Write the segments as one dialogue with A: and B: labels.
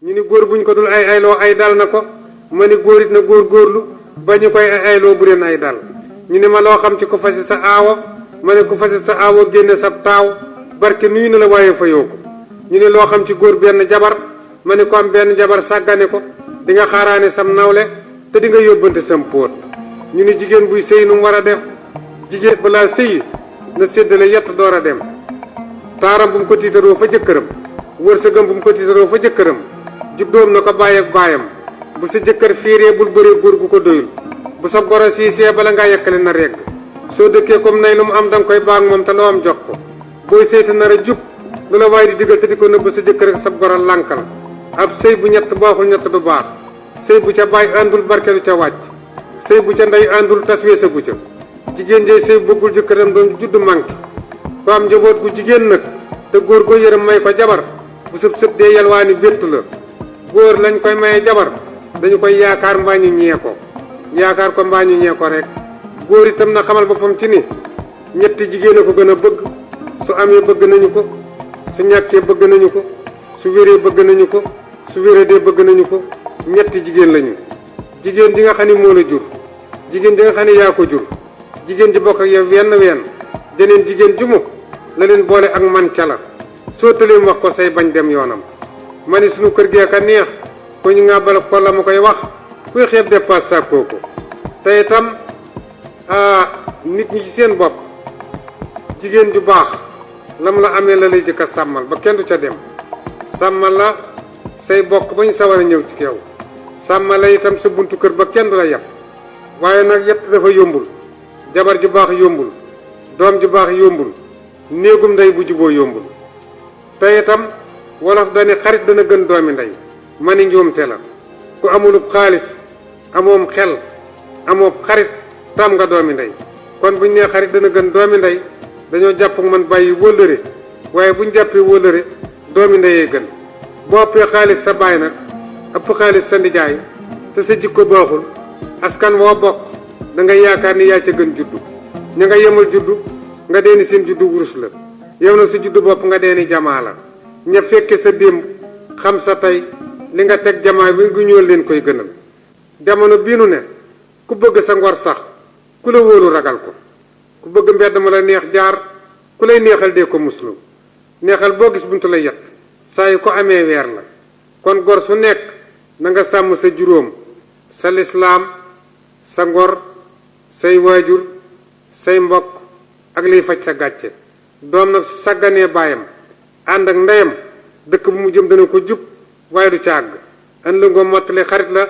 A: ñu ni góor buñ ko dul ay ayloo ay dal na ko ma ni góor it na góor góorlu ba ñu koy ay ayloo bu leen ay dal ñu ne ma loo xam ci ko fase sa aawo ma ne ko fase sa aawo génne sa taaw barke nuyu na la waaye fayoo ko ñu ne loo xam ci góor benn jabar ma ne ko am benn jabar sàggane ko di nga xaaraane sam nawle te di nga yóbbante sam póot ñu ne jigéen buy sëy nu mu war a def jigéen balaa sëy na séddale yett door a dem taaram bu mu ko tiitaroo fa jëkkëram wërsëgam bu mu ko tiitaroo fa jëkkëram juddoom na ko bàyyi ak baayam bu sa jëkkër fiiree bul bëree góor gu ko doyul bu sa goro siisee bala ngaa yekkale na regg soo dëkkee comme nay lu mu am danga koy baag moom te loo am jox ko booy sëyta nar a jub lu la waaye di digal te di ko nëbb sa jëkkër ak sa goro lànkal ab sëy bu ñett baaxul ñett du baax sëy bu ca bàyyi àndul barke du ca wàcc sëy bu ca ndey àndul tas weesagu ca jigéen jey sëy bëggul jëkkëram doon judd manqué ko am njaboot gu jigéen nag te góor goo yërëm may ko jabar bu sëb sëb dee yalwaani béttu la góor lañ koy maye jabar dañu koy yaakaar mbaa ñu ñee ko yaakaar ko mbaa ñu ñee ko rek góor itam na xamal boppam ci ni ñetti jigéen a ko gën a bëgg su amee bëgg nañu ko su ñàkkee bëgg nañu ko su wéree bëgg nañu ko su wéradee bëgg nañu ko ñetti jigéen lañu jigéen ji nga xam ni moo la jur jigéen ji nga xam ni yaa ko jur jigéen ji bokk ak yow wenn jeneen jigéen ju mu la leen boole ak man ca la soo tëleem wax ko say bañ dem yoonam ma ni suñu kër gee ka neex ko ñu ngàbbal ko la mu koy wax kuy xeeb dépasse sàkkoo ko te itam nit ñi ci seen bopp jigéen ju baax lam la amee la lay jëkk a sàmmal ba kenn du ca dem sàmmal la say bokk ba ñu sawar a ñëw ci keew sàmmal la itam sa buntu kër ba kenn du la yàpp waaye nag yett dafa yombul jabar ju baax yombul doom ju baax yombul néegum ndey bu juboo yombul te itam wolof dani xarit dana gën doomi ndey ma ni njuumte la ku amulub xaalis amoom xel amoo xarit tam nga doomi ndey kon buñ nee xarit dana gën doomi ndey dañoo jàpp man bàyyi wóllëre waaye buñ jàppee wóllëre doomi ndeyee gën boo ëppee xaalis sa baay nag ëpp xaalis sa ndijaay te sa jikko baaxul askan woo bokk da nga yaakaar ni yaa ca gën juddu ña nga yemal juddu nga deeni seen juddu wurus la yow na sa juddu bopp nga deeni jamaa la ña fekke sa démb xam sa tey li nga teg jamaa wi gu ñëw leen koy gënal jamono bii nu ne ku bëgg sa ngor sax ku la wóolu ragal ko ku bëgg mbedd ma la neex jaar ku lay neexal dee ko muslu neexal boo gis buntu la yett saa yu ko amee weer la kon gor su nekk na nga sàmm sa juróom sa lislaam sa ngor say waajur say mbokk ak liy faj sa gàcce doom nag su sàgganee baayam ànd ak ndeyam dëkk bu mu jëm dana ko jub waaye du ca àgg an la ngoo mottali xarit la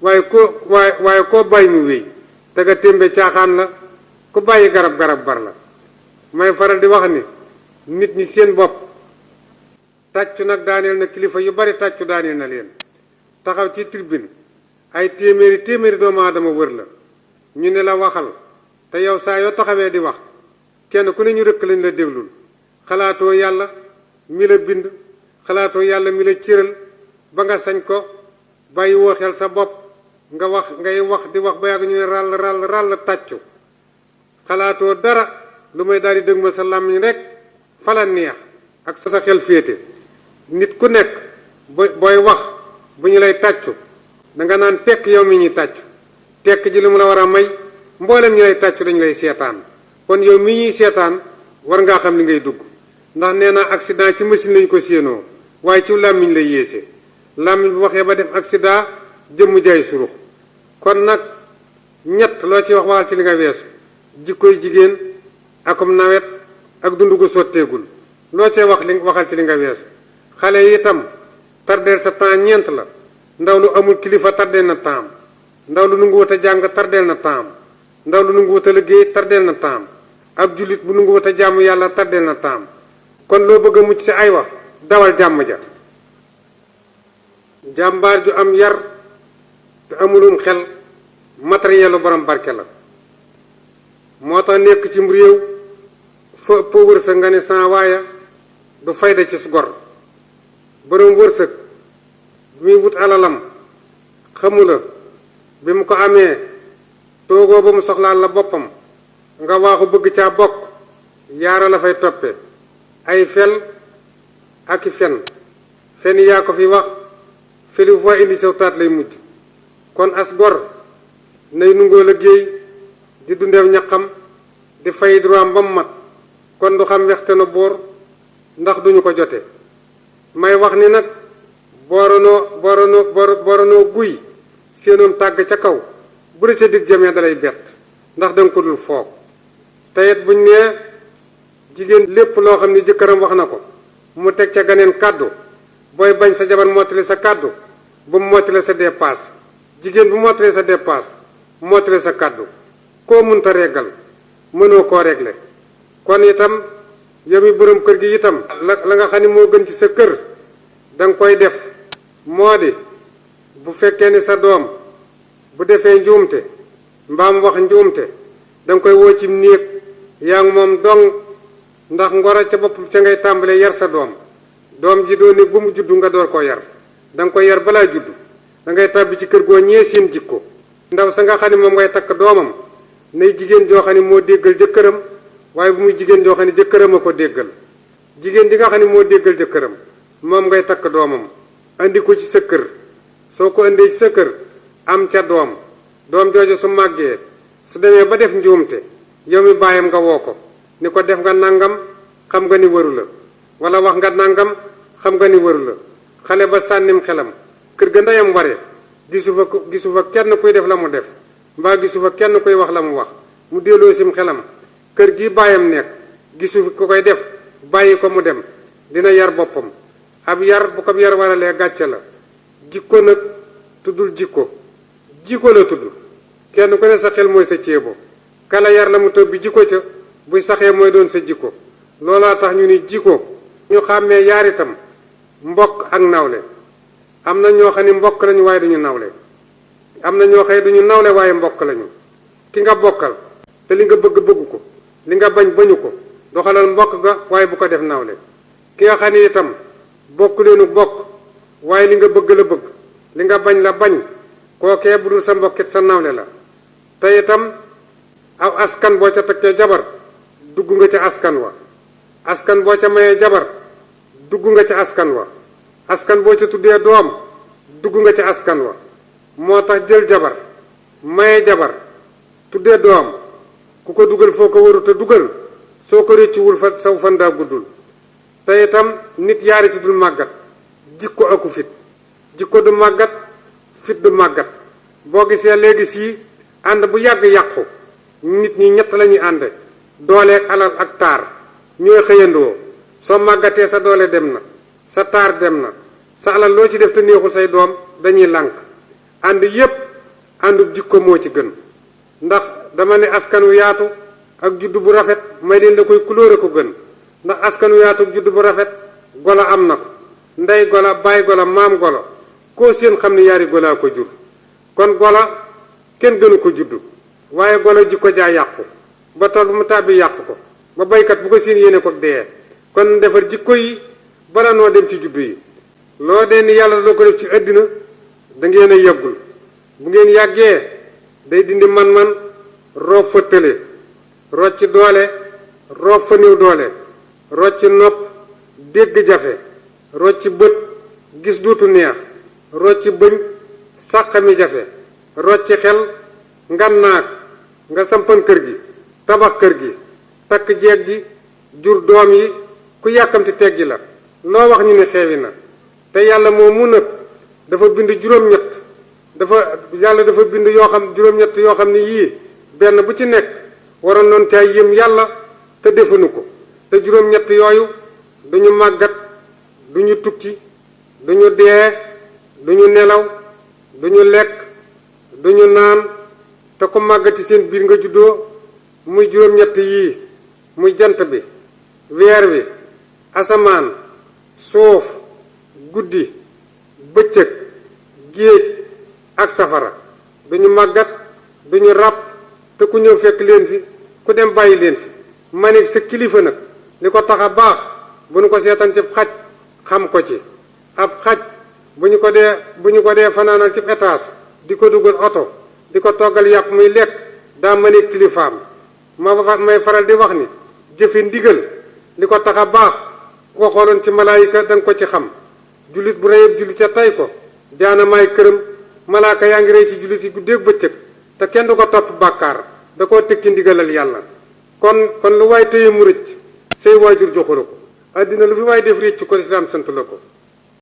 A: waaye koo bàyyi mu wéy te nga témbe caaxaan la ku bàyyi garab bar la may faral di wax ni nit ñi seen bopp tàccu nag daaneel na kilifa yu bari tàccu daaneel na leen taxaw ci tribune ay téeméeri doomu aadama wër la ñu ne la waxal te yow saa yoo taxawee di wax kenn ku ne ñu rëkk lañ la déglul xalaatoo yàlla mi la bind xalaatoo yàlla mi la cëral ba nga sañ ko bàyyi woo xel sa bopp ngay wax di wax ba yàgg ñu ne ràll tàccu xalaatoo dara lu may daal di dëg ma sa làmmiñ rek fala neex ak sa xel féete nit ku nekk booy wax bu ñu lay tàccu danga naan tekk yow mi ñuy tàccu tekk ji li mu la war a may mboolem ñu lay tàccu dañu lay seetaan kon yow mi ñuy seetaan war ngaa xam li ngay dugg ndax nee naa accident ci machine lañu ko séenoo waaye ci làmmiñ lay yéese làmmiñ bu waxee ba def accident jëmm jaay surux kon nag ñett loo ci wax waxal ci li nga weesu jikkoy jigéen akum nawet ak dund gu sotteegul loo cee waxal ci li nga weesu xale yi itam tardeel sa temps ñeent la ndaw lu amul kilifa tardeel na temps ndaw lu nungu wut a jàng tardeel na temps ndaw lu nungu wut a liggéey tardeel na temps ab jullit bu nungu wut a jàmm yàlla tardeel na temps kon loo bëgg a mucc ci ay wax dawal jàmm ja jàmbaar ju am yar te amulum xel matériel borom barke la moo tax nekk ci réew fa ëpp wërsëg nga ne sans waaye du fayda ci su gor borom wërsëg bi muy wut alalam xamula bi mu ko amee toogoo ba mu soxlaal la boppam nga waaxu bëgg caa bokk yaara la fay toppe ay fel ak i fen fen yaa ko fi wax feli foo indi saw taat lay mujj kon as gor nay nungoo liggéey di dundeew ñaqam di fay droit ba mu mat kon du xam wexte na boor ndax duñu ko jote may wax ni nag booronoo guy seenoom tàgg ca kaw bu la ca dig jamee dalay bett ndax danga ko dul foog teyet buñ nee jigéen lépp loo xam ni jëkkëram wax na ko mu teg ca ganeen kàddu booy bañ sa jabar mottali sa kàddu bu mu mottali sa dépasse jigéen bu mottali sa dépasse mottali sa kàddu koo munta reggal mënoo koo régler kon itam yow mi borom kër gi itam la nga xam ni moo gën ci sa kër danga koy def moo di bu fekkee ni sa doom bu defee njuumte mbaam wax njuumte danga koy woo ci néeg yaa ngi moom dong ndax ngoro ca bopp ca ngay tàmbalee yar sa doom ji doo ne bu mu juddu nga door koo yar danga koy yar balaa juddu dangay tàbbi ci kër goo ñee seen jikko ndaw sa nga xam ne moom ngay takk doomam nay jigéen joo xam ne moo déggal jëkkëram waaye bu muy jigéen joo xam ne jëkkëram a ko déggal jigéen ji nga xam ne moo déggal jëkkëram moom ngay takk doomam andi ko ci sa kër soo ko indee ci sa kër am ca doom jooju su màggee su demee ba def njuumte yow mi bàyyam nga woo ko ni ko def nga nangam xam nga ni waru la wala wax nga nangam xam nga ni waru la xale ba sànnim xelam kër ga ndeyam ware gisu fa kenn kuy def la mu def mbaa gisu fa kenn kuy wax la mu wax mu delloo sim xelam kër gi bàyyam nekk gisu ko koy def bàyyi ko mu dem dina yar boppam ab yar bu ko yar waralee gàcce la jikko nag tuddul jikko la tudd kenn ku ne sa xel mooy sa ceebo kala yar la mu tëb bi jikko ca buy saxee mooy doon sa jikko loolaa tax ñu ni jikko ñu xàmmee yaar itam mbokk ak nawle am na ñoo xam ni mbokk lañu waaye duñu nawle am na ñoo xam ne duñu nawle waaye mbokk lañu ki nga bokkal te li nga bëgg ko li nga bañ bañu ko doxalal mbokk ga waaye bu ko def nawle ki nga xam ne itam bokk leenu bokk waaye li nga bëgg la bëgg li nga bañ la bañ kookee bu dul sa mbokkit sa nawle la te itam aw askan boo ca takkee jabar dugg nga ca askan wa askan boo ca mayee jabar dugg nga ca askan wa askan boo ca tuddee doom dugg nga ca askan wa moo tax jël jabar maye jabar tuddee doom ku ko dugal foo ko warut a dugal soo ko réccuwul fa saw fan daa guddul te itam nit yaari ci dul màggat jikko aku fit jikko du màggat fit du màggat boo gisee léegi sii ànd bu yàgg yàqu nit ñi ñett lañuy ànde dooleek alal ak taar ñooy xëyandoo soo màggatee sa doole dem na sa taar dem na sa alal loo ci def te neexul say doom dañuy lànk ànd yépp àndub jikko moo ci gën ndax dama ne askan wu yaatu ak juddu bu rafet may leen da koy couleur ko gën ndax askan wu yaatu ak juddu bu rafet golo am na ko ndey golo baay golo maam golo koo seen xam ne yaari golaa ko jur kon golo kenn gënu ko juddu waaye golo jikko jaa yàqu ba tool bu mu tàbbi yàq ko ba baykat bu ko seen yéene ko dee kon defar jikko yi bala noo dem ci juddu yi loo dee ni yàlla doo ko def ci àddina da ngeen a yàggul bu ngeen yàggee day dindi man-man roof fa tële rocc doole roof fa néew doole rocc nopp dégg jafe rocc bët gis duutu neex rocc bëñ sàqami jafe rocc xel ngannaak nga sampan kër gi tabax kër gi takk jeeg ji jur doom yi ku yàkkamti teggi la loo wax ñu ne xeewi na te yàlla moo mu nag dafa bind juróom-ñett yàlla dafa bind yoo xam juróom-ñett yoo xam ne yii benn bu ci nekk waroon noon caay yëm yàlla te defuñu ko te juróom-ñett yooyu duñu màggat duñu tukki duñu dee duñu nelaw duñu lekk duñu naan te ku màggati seen biir nga juddoo muy juróom-ñett yii muy jant bi weer wi asamaan suuf guddi bëccëg géej ak safara duñu màggat duñu ràpp te ku ñëw fekk leen fi ku dem bàyyi leen fi ma ne sa kilifa nag li ko tax a baax bu ñu ko seetaan ci xaj xam ko ci ab xaj bu ñu ko dee fanaanal ci étage di ko dugal oto di ko toggal yàpp muy lekk daa ma ne kilifaam may faral di wax ni jëfe ndigal li ko tax a baax ku ko xooloon ci malaayika danga ko ci xam jullit bu reyeb jullit ca tay ko jaanamaay këram malaaka yaa ngi rey ci jullit yi guddeeg bëccëg te kenn du ko topp bàkkaar da koo teg ci ndigalal yàlla kon lu waay téye mu rëcc say waajur joxu la ko àddina lu fi waay def rëcc ko lislaam sant la ko